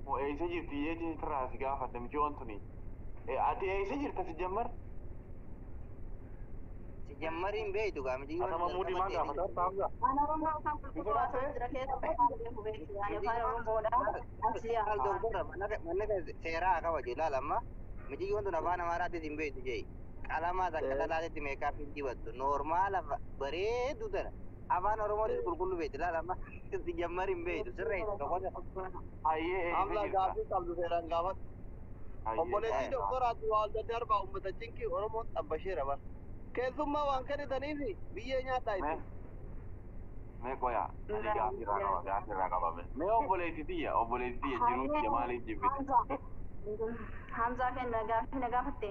Eessa jirti jechuun irraa si gaafadha michoon tuni. Ati eessa jirta si jammar? Si jammariin beektu gaa miti. Atama muudii maal gaafata Hamza? Afaan Oromoo afaan qulqulluu haasa'u jira keessa afaan beeku beektu. Ani afaan Oromoodha. Asii Maal haasa'aa. doktora manna seeraa qaba jee ilaala amma miciyyoon tun afaan Amaaraatis hin beektu jee qalamaa takka dhalaatitti meekaap hin dibattu noormaala bareedu tana afaan Oromootis qulqulluu beektu ilaala amma si jammariin beektu sirreessi tokko. Hayyee eessa Hamza jirta? gaaffii qabdu seeraan gaafadhu. Hayyee. Obboleettii doktoraati waa adda darbaa uummata cinqii Oromoon xabbasheera bara. Keessummaa waan kennitaniif biyyee nyaadhaa Mee itti. mee qoya ani gaaffii irraa qaba gaaffii irraa qaba mee. Mee obboleettii tiyya obboleettii tiyya jiruu tiyya maaliif jibbite? Hamzaa kenna gaaffii na gaafatte.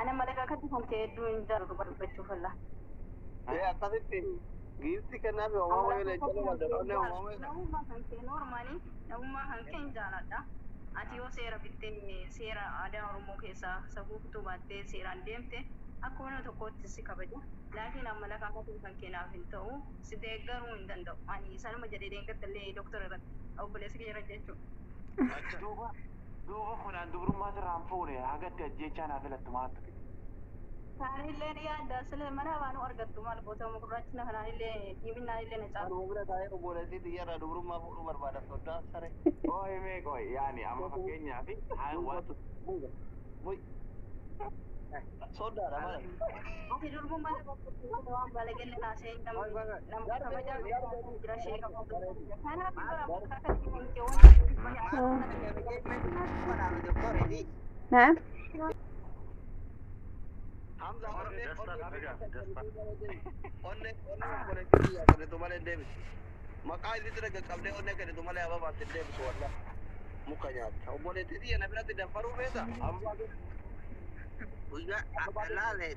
Ana malaqa akkatti kan ta'e hedduu hin jaalatu dubbachuuf alla. Ee akkasitti giifti kennaaf uumamaa yoo leencaa wal uumamee. Namummaa kan kee noormaali namummaa kan kee hin jaaladha. Ati yoo seera bittee seera aadaa Oromoo keessaa safuu kutuu baattee seeraan deemte akkuma nama tokkootti si kabaja. Laakiin amma lafa akkatti kan keenaaf hin ta'u si deeggaruu hin danda'u. Ani sanuma jedhee deeggarta illee doktora irratti obboleessa kiyya irratti jechuudha. Duuba duuba kunaan dubrummaa sirraan fuune hagatti ajjeechaa naa filattu maaltu fide? Isaanillee ni yaadda sile mana baanuu argattu maal goota gurraachina kanaanillee diiminaan illee na caalu. Anuma bira taa'ee obboleettii xiyyarraa dubrummaa fuudhuu barbaada sodaa saree. Qoy mee qoy yaani amma fakkeenyaaf waan Buy. Sodaadha mala. Ati durbummaa waan balagelle naasee nama nama kabajaa jira ishee qabu. Kanaaf bara akkatti kan kee Doktora نعم. Hamza onnee Dastaa onnee fidaa dastaa. onnee onnee obboleettii xiyyaa kennitu malee hin deebisu. Maqaa isitti dhaga qabdee onnee kennitu malee ababaatti hin deebisu wallah. Muka nyaatta. Obboleettii xiyya na biratti danfaruu feeta? Ababaa guyyaa laale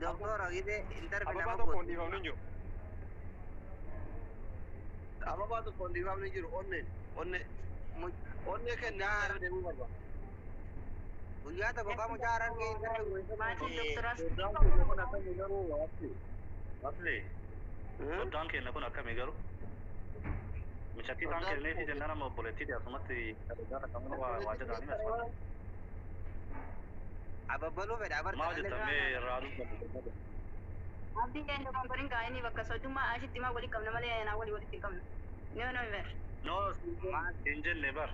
doktora gide intarvi Ababaa nama tokkoon gootu. dhiifamni hin jiru. Ababaa tokkoon dhiifamni jiru onneen onnee onnee kennee malee deemuu barbaada. Guyyaa tokko qamu jaaraan kee intarvi maatiin doktoraas Soddaan keenya kun akkamii garuu asli? Asli. Soddaan keenya kun akkamii garuu? Mucattii isaan kenneefi jennaan amma obboleettii asumatti kabajaa takka waa jedhanii asumatti. Ababbaluu fedha Maal abarta. jettamee irraa dubbanne? Abdii keenya dogongorin kaa'anii bakka soddummaa ashitti maa walii qabna malee naa walii walitti hin qabnu. Ni nama ber. No, siin jenne bar.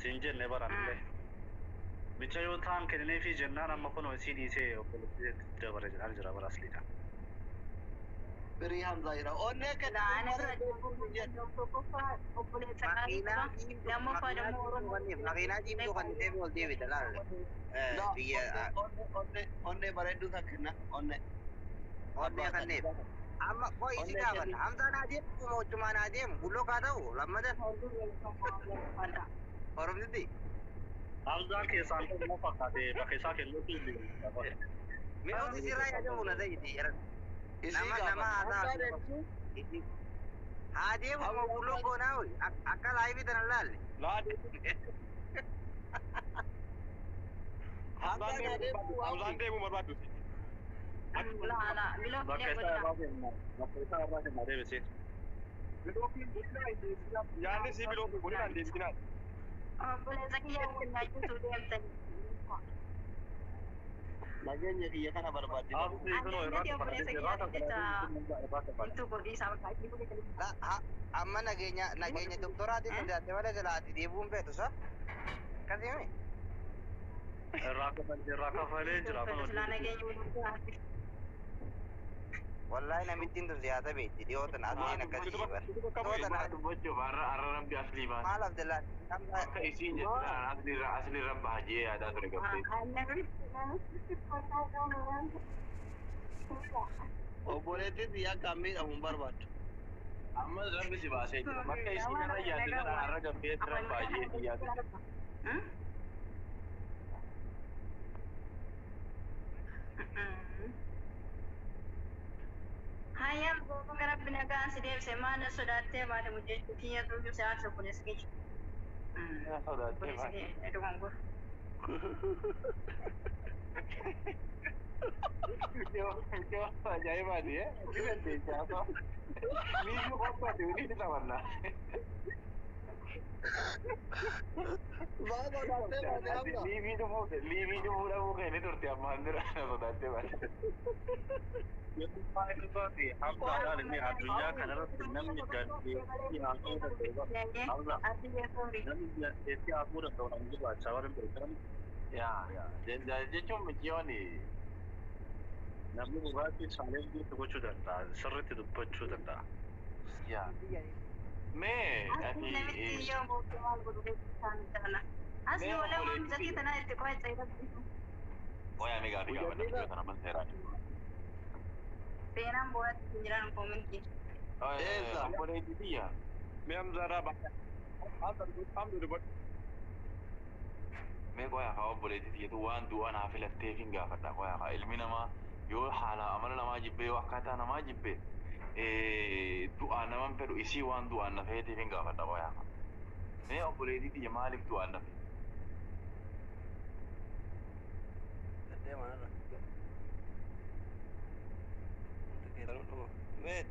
Siin jenne bar anillee. Micha yoo ta'an kenneefi jennaan amma kun isii dhiisee obboleettii dabare jedhaan jira bara asliidha. Firii Hamzaa jira. Onnee Ana kennitu bira malee deemuu hin jedhu. tokkoffaa obboleessa qaalii qaba. Lammaffaa dammoo Oromoo. Makiinaa diimtuu kan deebi ol deebita laale. Biyya Onnee onnee onnee bareedduu san kenna onnee. onnee kanneef. Amma koo isi gaafanna. Hamzaan haa deemu mootummaan haa deemu gulloo kaa ta'u lammata Oromtitti. Hamzaan keessaan ta'u fakkaate bakka isaa kennuufi. Mee hojii sirraa yaadamu na ta'iti. Isii Nama nama gaafanna. haasaa. Hamzaa deebisuu. Haa deemu moo gulloo goonaa hoyi akka laayifii tana laalle. Laa deebisu. Hamzaan haa deebisu. Hamzaan deemuu barbaaddu. Laa laa biloo Bakka filee isaa godhina. irraa kenna. Bakka isaa irraa kenna deebisee. Yaadni sii biloo godhinaan deebisinaa. Obboleessa kiyya waliin nyaachuutu deemtani. Nageenya kiyya kana barbaaddi. Asli kunoo irraa kafalatee irraa kafalatee irraa kafalatee. Intu godhii isaa bakka itti godhee. Amma nageenya nageenya doktoraatiin hundaatte malee jalaati deebi'uun feetu sa. Akkasii Irraa kafalee irraa kafalee jira kunoo. Silaa nageenya waliin Wallahi namittiin tun siyaasa beekti dhiyoo tana asliin akkasii bara. Dhiyoo tana dubbachuuf har'a har'a rabbi aslii baase. maal Abdallaa Akka isiin jettu asli irra asli irra baha jee yaadaa ture gabbee. Obboleettiin xiyyaa akka miidhamu hin barbaaddu. Amma rabbi si baasee jira. Bakka isiin irra yaadde sana har'a gabbee irra baha jee yaadde. Hayyam goota rabbi nagaan si deebise maal sodaattee baate mujjechuu kiyya tuyyuu si aarsa obboleessa kiyya. Sodaattee Obboleessa baate. kiyya dogongora. Yoo ajaa'ibaati eh. Ni dandeessa. Miizu qophaate waliin taphanna. Maa sodaattee baate Ati Hamza? liivii dhufuu dhabuu kee ni turte ammaan dura na sodaattee baate. Hamzaadhaan inni addunyaa kanarratti namni dandeettii haasa'uu danda'u Hamza namni dandeettii haasa'uu danda'u nama gurraacha warri beekan. Yaa yaa jechuun michiyoon Namni gurraachi chaalenjii gochuu danda'a, sirriitti dubbachuu danda'a. Yaa mee ati Namitti yoo mootummaa maal godhu beeksisaan jaala. As Mee yoo lama obboleettii mijatii tanaa itti qo'achaa irratti. Qoyaa mee gaafii gaafadha michiyoo tana amma seeraan. Seenaan bo'aatti hin jiran koominti. Eessa? Obboleettii tiyya. Mee Hamzaadhaa ba'a. Hamza dubbadhu. Mee qoyaa haa obboleettii tiyyatu waan du'a naa filatteef hin gaafadha qoyaa haa ilmi namaa yoo haala amala namaa jibbe yoo akkaataa namaa jibbe du'aa naman fedhu isii waan du'aan na feeteef hin gaafadha qoyaa haa. Mee obboleettii tiyya maaliif du'aan na feete? Deeman irra. Meet.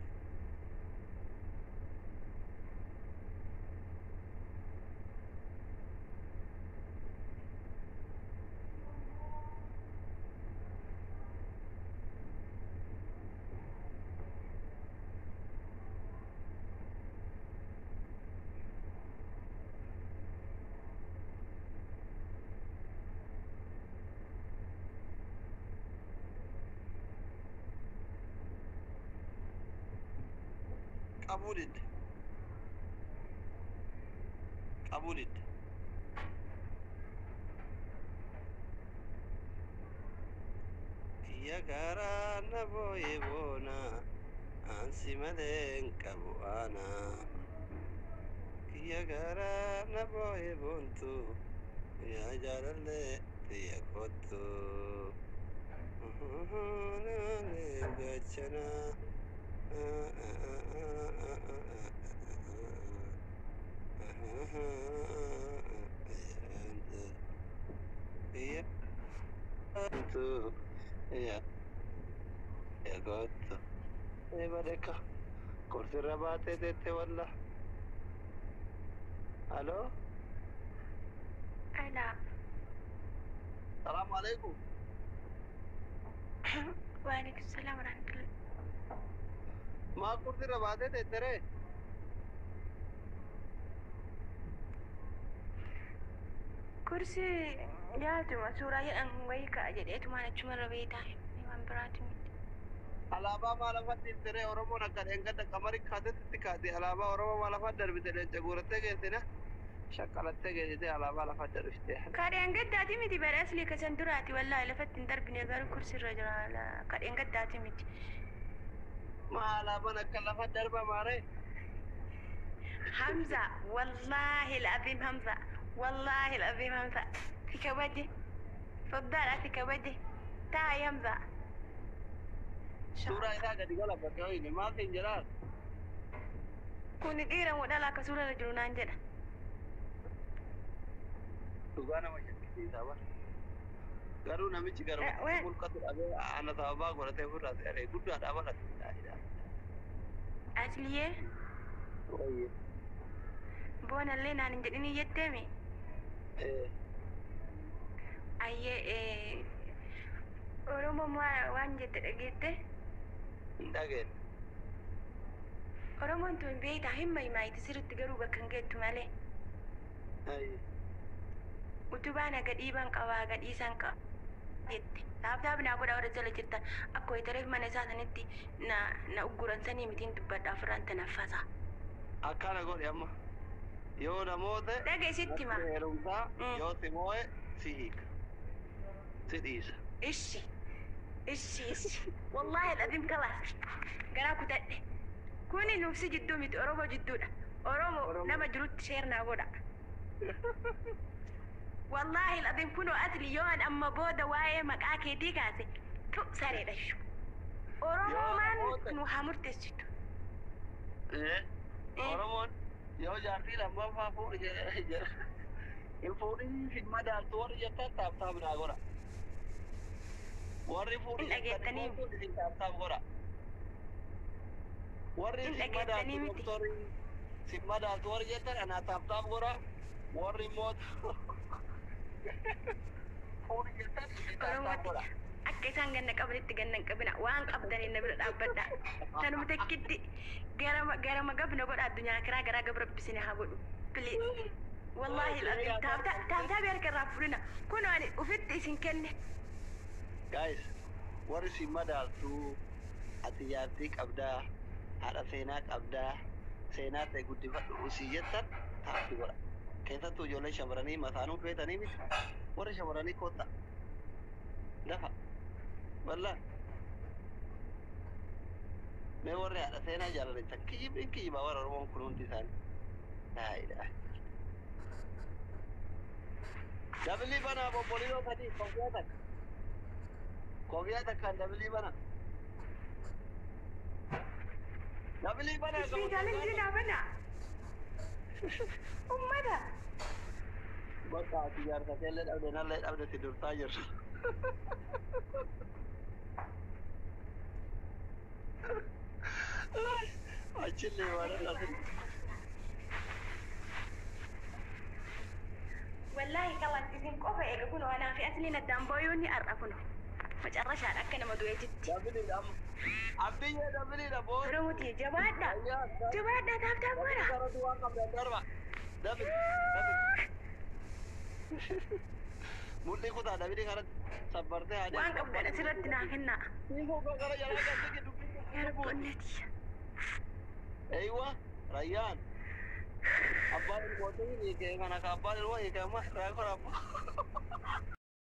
Qabuu didde. Qabuu didde. Kiyya garaa na booye boona ansi malee hin qabu ana. Kiyya garaa na booye boontu yaa jaalallee tiyya kottu. Gaachana. Kursirra baatee teette walla. Halo. Ala. Salaamu alaikum. Waalaikum salaam warahmatullahi. Maa kursirra baatee teette ree? Kursi yaaduma suuraa jedhan wayii ka'a jedheetumaan achumarra beektaa waan biraatu miti. Alaabaa maal afatti hirtee Oromoon akka dheengadda qamari kaatetti kaate alaabaa Oromoo maal afatti darbite leenca guurattee geessina shaqqalattee geessite alaabaa lafa darbite. Kadheen gaddaati miti bara asli kasan duraati wallaahi lafatti hin darbine garuu kursirra jira kadheen gaddaati miti. Maa alaabaan akka lafa darba maaree? Hamza wallaahi al-aziim Hamza wallaahi al-aziim Hamza si kabaje foddaadha si kabaje taa'i Hamza. Suuraa isaa gadi gala bakka hoyne maal siin jedhaa? Kuni dhiira moo dhalaa akka suurarra jiru naan jedha. Dhugaa nama shakkisiisaa bara. Garuu namichi garuu mul'atu dhabee ana sababaa godhatee ofirraa seeree guddaadhaa bara. Asliyee. Boonallee naan hin jedhini jetteemi. Ayyee Oromoo waan jette dhageette? Hin dhageenye. Oromoon tun beektaa hin mayimaayiti sirriitti garuu bakka hin geettu malee. Utubaan haga dhiiban qaba haga dhiisan qaba jette. Taabtaab naa godhaa warra jala jirtan akka wayitareef mana isaa sanitti na ugguran sanii mitiin dubbadha ofirraan tanaffasa. Akkana godhi amma. Yoo namoota Dhageessitti hima. heerumsaa yoo si moo'e si hiika. Si dhiisa. Ishi. Ishi ishi. Wallaahi alazim kalaas. Garaa kutadhe. Kuni nuufsi jidduu miti Oromoo jidduudha. Oromoo nama jirutti sheer naa godha. Wallaahi alazim kunoo asli yoo an amma booda waa'ee maqaa keetii kaase tu sareedha ishu. Oromoo maan nu haa murteessitu. Oromoon yoo jaartii lammaffaa fuudhi jedhe hin fuudhin hin madaaltu warri jettan taabtaab naa godha. Warri fuudhi jettan immoo isin taabtaab godha. Warri sin madaaltu doktorii sin madaaltu warri jettan anaa taabtaab godha. Warri immoo fuudhi jettan Oromooti akka isaan ganna qabanitti ganna hin qabina waan qabdaniin na bira dhaabbadha. Tanuma takkitti garama garama gabna godha addunyaa kiraa garaa gabra rabbisine haa godhu. Please. Wallaahi alazim taabtaa harka irraa fudhina. Kun ani ufitti isin kenne. Guys, warri si madaaltu ati jaartii qabdaa, haadha seenaa qabdaa, seenaa ta'e guddifadhu usii jettan taappi godha. Keessattuu ijoollee shamarranii mataanuu feetanii miti. Warri shamarranii kotta. Lafa. Wallah. Mee warri haadha seenaa jaalattan kijibni kijibaa warra Oromoon kun hundi isaanii. Laa ilaaha. Dabilii banaa bobboliiroo sadii kofiyaa takka. Kofiyaa takkaan dabilii banaa. Dabilii banaa Isbii challenge naa bana. Ummata. Bakka ati jaarsa keellee dhabde nallee dhabde si dursaa jirtu. Achillee waan akkasii. Wallaahi kalas isin qofa eega kun anaa fi asliin addaan booyuun ni har'a kun. Macarrashaadha akka nama du'eetitti. Dabiliidha amma. Abdiyyee dabiliidha boo. Oromooti jabaadha. Jabaadha tap tap godha. Karatu waan qabdan darba. Dabili. Dabili. Mul'ii kutaa dabilii kanatti sabbartee haa Waan qabdan asirratti naa kennaa. Siifuu gara jalaa qabdi dubbii. Yaa Rabbi onneeti. Eywa, Rayyaan. Abbaan ilmootii hiikee kana ka abbaan ilmoo hiikee amma irraa koraabba.